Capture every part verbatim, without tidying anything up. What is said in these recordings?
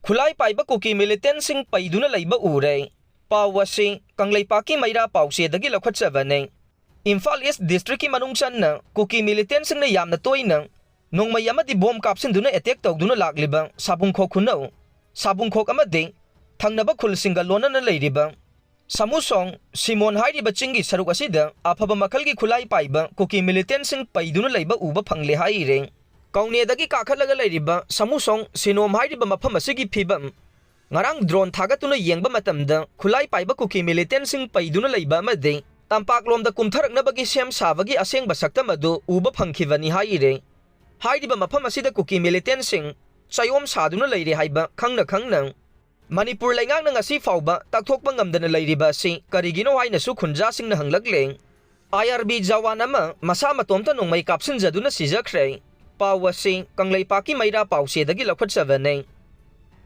ꯈꯨꯠꯂꯥꯏ ꯄꯥꯏꯕ ꯀꯨꯀꯤ ꯃꯤꯂꯤꯇꯦꯟꯁꯤꯡ ꯄꯩꯗꯨꯅ ꯂꯩꯕ ꯎꯔꯦ꯫ ꯄꯥꯎ ꯑꯁꯤ ꯀꯪꯂꯩꯄꯥꯛꯀꯤ ꯃꯩꯔꯥ ꯄꯥꯎꯆꯦꯗꯒꯤ ꯂꯧꯈꯠꯆꯕꯅꯤ꯫ ꯏꯝꯐꯥꯜ ꯏꯁ ꯗꯤꯁꯇ꯭ꯔꯤꯛꯀꯤ ꯃꯅꯨꯡ ꯆꯟꯅ ꯀꯨꯀꯤ ꯃꯤꯂꯤꯇꯦꯟꯁꯤꯡꯅ ꯌꯥꯝꯅ ꯇꯣꯏꯅ ꯅꯣꯡꯃꯩ ꯑꯃꯗꯤ ꯕꯣꯝ ꯀꯥꯞꯁꯤꯟꯗꯨꯅ ꯑꯦꯇꯦꯛ ꯇꯧꯗꯨꯅ ꯂꯥꯛꯂꯤꯕ ꯁꯥꯕꯨꯡꯈꯣꯛ ꯈꯨꯅꯧ, ꯁꯥꯕꯨꯡꯈꯣꯛ ꯑꯃꯗꯤ ꯊꯪꯅꯕ ꯈꯨꯜꯁꯤꯡꯒ ꯂꯣꯟꯅꯅ ꯂꯩꯔꯤꯕ ꯁꯥꯃꯨꯁꯣꯡ ꯁꯤꯃꯣꯟ ꯍꯥꯏꯔꯤꯕ ꯆꯤꯡꯒꯤ ꯁꯔꯨꯛ ꯑꯁꯤꯗ ꯑꯐꯕ ꯃꯈꯜꯒꯤ ꯈꯨꯠꯂꯥꯏ ꯄꯥꯏꯕ ꯀꯨꯀꯤ ꯃꯤꯂꯤꯇꯦꯟꯁꯤꯡ ꯄꯩꯗꯨꯅ ꯂꯩꯕ ꯎꯕ ꯐꯪꯂꯦ ꯍꯥꯏꯔꯦ꯫ ꯀꯧꯅꯦꯗꯒꯤ ꯀꯥꯈꯠꯂꯒ ꯂꯩꯔꯤꯕ ꯁꯥꯃꯨꯁꯣꯡ ꯁꯤꯅꯣꯝ ꯍꯥꯏꯔꯤꯕ ꯃꯐꯝ ꯑꯁꯤꯒꯤ ꯐꯤꯕꯝ ꯉꯔꯥꯡ ꯗ꯭ꯔꯣꯟ ꯊꯥꯒꯠꯇꯨꯅ ꯌꯦꯡꯕ ꯃꯇꯝꯗ ꯈꯨꯠꯂꯥꯏ ꯄꯥꯏꯕ ꯀꯨꯀꯤ ꯃꯤꯂꯤꯇꯦꯟꯁꯤꯡ ꯄꯩꯗꯨꯅ ꯂꯩꯕ ꯑꯃꯗꯤ ꯇꯝꯄꯥꯛꯂꯣꯝꯗ ꯀꯨꯝꯊꯔꯛꯅꯕꯒꯤ ꯁꯦꯝ ꯁꯥꯕꯒꯤ ꯑꯁꯦꯡꯕ ꯁꯛꯇꯝ ꯑꯗꯨ ꯎꯕ ꯐꯪꯈꯤꯕꯅꯤ ꯍꯥꯏꯔꯦ꯫ ꯍꯥꯏꯔꯤꯕ ꯃꯐꯝ ꯑꯁꯤꯗ ꯀꯨꯀꯤ ꯃꯤꯂꯤꯇꯦꯟꯁꯤꯡ ꯆꯌꯣꯝ ꯁꯥꯗꯨꯅ ꯂꯩꯔꯦ ꯍꯥꯏꯕ ꯈꯪꯅ ꯈꯪꯅ ꯃꯅꯤꯄꯨꯔ ꯂꯩꯉꯥꯛꯅ ꯉꯁꯤ ꯐꯥꯎꯕ ꯇꯥꯛꯊꯣꯛꯄ ꯉꯝꯗꯅ ꯂꯩꯔꯤꯕ ꯑꯁꯤ ꯀꯔꯤꯒꯤꯅꯣ ꯍꯥꯏꯅꯁꯨ ꯈꯨꯟꯖꯥꯁꯤꯡꯅ ꯍꯪꯂꯛꯂꯦ꯫ ꯑꯥꯏ ꯑꯥꯔ ꯕꯤ ꯖꯋꯥꯟ ꯑꯃ ꯃꯁꯥ ꯃꯇꯣꯝꯇ ꯅꯣꯡꯃꯩ ꯀꯥꯞꯁꯤꯟꯖꯗꯨꯅ ꯁꯤꯖꯈ꯭ꯔꯦ꯫ ꯄꯥꯎ ꯑꯁꯤ ꯀꯪꯂꯩꯄꯥꯛꯀꯤ ꯃꯩꯔꯥ ꯄꯥꯎꯆꯦꯗꯒꯤ ꯂꯧꯈꯠꯆꯕꯅꯤ꯫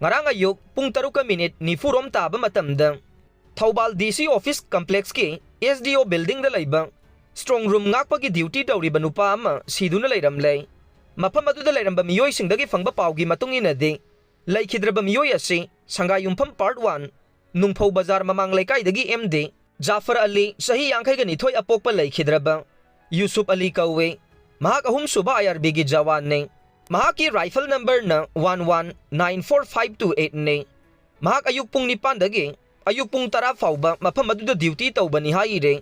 ꯉꯔꯥꯡ ꯑꯌꯨꯛ ꯄꯨꯡ ꯇꯔꯨꯛꯀ ꯃꯤꯅꯤꯠ ꯅꯤꯐꯨꯔꯣꯝ ꯇꯥꯕ ꯃꯇꯝꯗ ꯊꯧꯕꯥꯜ ꯗꯤ ꯁꯤ ꯑꯣꯐꯤꯁ ꯀꯝꯄ꯭ꯂꯦꯛꯁꯀꯤ ꯑꯦꯁ ꯗꯤ ꯑꯣ ꯕꯤꯜꯗꯤꯡꯗ ꯂꯩꯕ ꯁ꯭ꯇ꯭ꯔꯣꯡ ꯔꯨꯝ ꯉꯥꯛꯄꯒꯤ ꯗ꯭ꯌꯨꯇꯤ ꯇꯧꯔꯤꯕ ꯅꯨꯄꯥ ꯑꯃ ꯁꯤꯗꯨꯅ ꯂꯩꯔꯝꯂꯦ꯫ ꯃꯐꯝ ꯑꯗꯨꯗ ꯂꯩꯔꯝꯕ ꯃꯤꯑꯣꯏꯁꯤꯡꯗꯒꯤ ꯐꯪꯕ ꯄꯥꯎꯒꯤ ꯃꯇꯨꯡ ꯏꯟꯅꯗꯤ, ꯂꯩꯈꯤꯗ꯭ꯔꯕ ꯃꯤꯑꯣꯏ ꯑꯁꯤ ꯁꯪꯒꯥꯏꯌꯨꯝꯐꯝ ꯄꯥꯔꯠ ꯋꯥꯟ, ꯅꯨꯡꯐꯧ ꯕꯖꯥꯔ ꯃꯃꯥꯡ ꯂꯩꯀꯥꯏꯗꯒꯤ ꯑꯦꯝ ꯗꯤ ꯖꯥꯐꯔ ꯑꯂꯤ, ꯆꯍꯤ ꯌꯥꯡꯈꯩꯒ ꯅꯤꯊꯣꯏ ꯑꯄꯣꯛꯄ ꯂꯩꯈꯤꯗ꯭ꯔꯕ ꯌꯨꯁꯨꯞ ꯑꯂꯤ ꯀꯧꯏ꯫ ꯃꯍꯥꯛ ꯑꯍꯨꯝꯁꯨꯕ ꯑꯥꯏ ꯑꯥꯔ ꯕꯤꯒꯤ ꯖꯋꯥꯟꯅꯤ꯫ ꯃꯍꯥꯛꯀꯤ ꯔꯥꯏꯐꯜ ꯅꯝꯕꯔꯅ one one nine four five two ꯑꯩꯠꯅꯤ꯫ ꯃꯍꯥꯛ ꯑꯌꯨꯛ ꯄꯨꯡ ꯅꯤꯄꯥꯟꯗꯒꯤ ꯑꯌꯨꯛ ꯄꯨꯡ ꯇꯔꯥ ꯐꯥꯎꯕ ꯃꯐꯝ ꯑꯗꯨꯗ ꯗ꯭ꯌꯨꯇꯤ ꯇꯧꯕꯅꯤ ꯍꯥꯏꯔꯦ꯫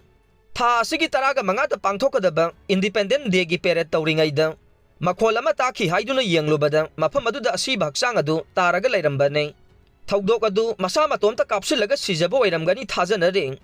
ꯊꯥ ꯑꯁꯤꯒꯤ ꯇꯔꯥꯒ ꯃꯉꯥꯗ ꯄꯥꯡꯊꯣꯛꯀꯗꯕ ꯏꯟꯗꯤꯄꯦꯟꯗꯦꯟ ꯗꯦꯒꯤ ꯄꯦꯔꯦꯗ ꯇꯧꯔꯤꯉꯩꯗ ꯃꯈꯣꯜ ꯑꯃ ꯇꯥꯈꯤ ꯍꯥꯏꯗꯨꯅ ꯌꯦꯡꯂꯨꯕꯗ ꯃꯐꯝ ꯑꯗꯨꯗ ꯑꯁꯤꯕ ꯍꯛꯆꯥꯡ ꯑꯗꯨ ꯇꯥꯔꯒ ꯂꯩꯔꯝꯕꯅꯤ꯫ ꯊꯧꯗꯣꯛ ꯑꯗꯨ ꯃꯁꯥ ꯃꯇꯣꯝꯇ ꯀꯥꯞꯁꯤꯜꯂꯒ ꯁꯤꯖꯕ ꯑꯣꯏꯔꯝꯒꯅꯤ ꯊꯥꯖꯅꯔꯤ꯫